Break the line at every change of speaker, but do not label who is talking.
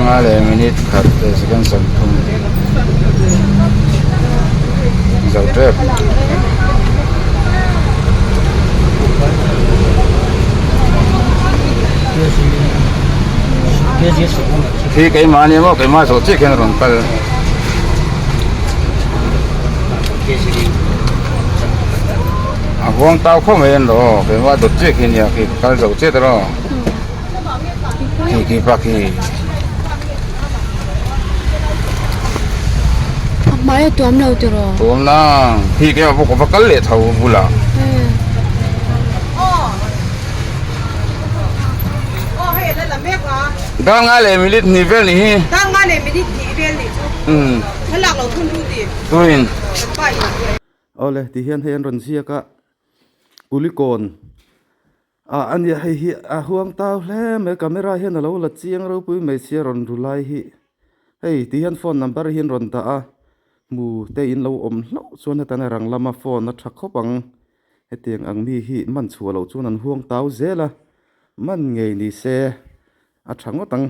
Nga leh minute khat leh second 30 zo tep. Khi keimah ania maw keimah zawh chiah khian a rawn kal. A huang tau khawp mai an lo keimah dawt chiah khi ania khi ka kal zo chiah ta lo khi khi pa khi.
A hmai a tuam lo tiraw?
Tuam nang khi keimah pawh ka va kal leh tho bulah. Dang nga leh minute hnih vel nih hi.
Dang nga leh minute hnih vel nih chu.
Umm.
Thlalak lo thun ru ti.
Tuin.
Awle ti hian hei an rawn ziak a Kulikawn ah a nia hei hi a huang tau hle mai camera hian a lo la chiang ropui mai sia rawn ru lai hi hei ti hian phone number hi an rawn dah a hmu te in lo awm hlauh chuan hetana rang lama phone a tha khawp ang. Hetiang ang mi hi man chhuah loh chuan an huang tau zel a, man ngei ni se a tha ngawt ang.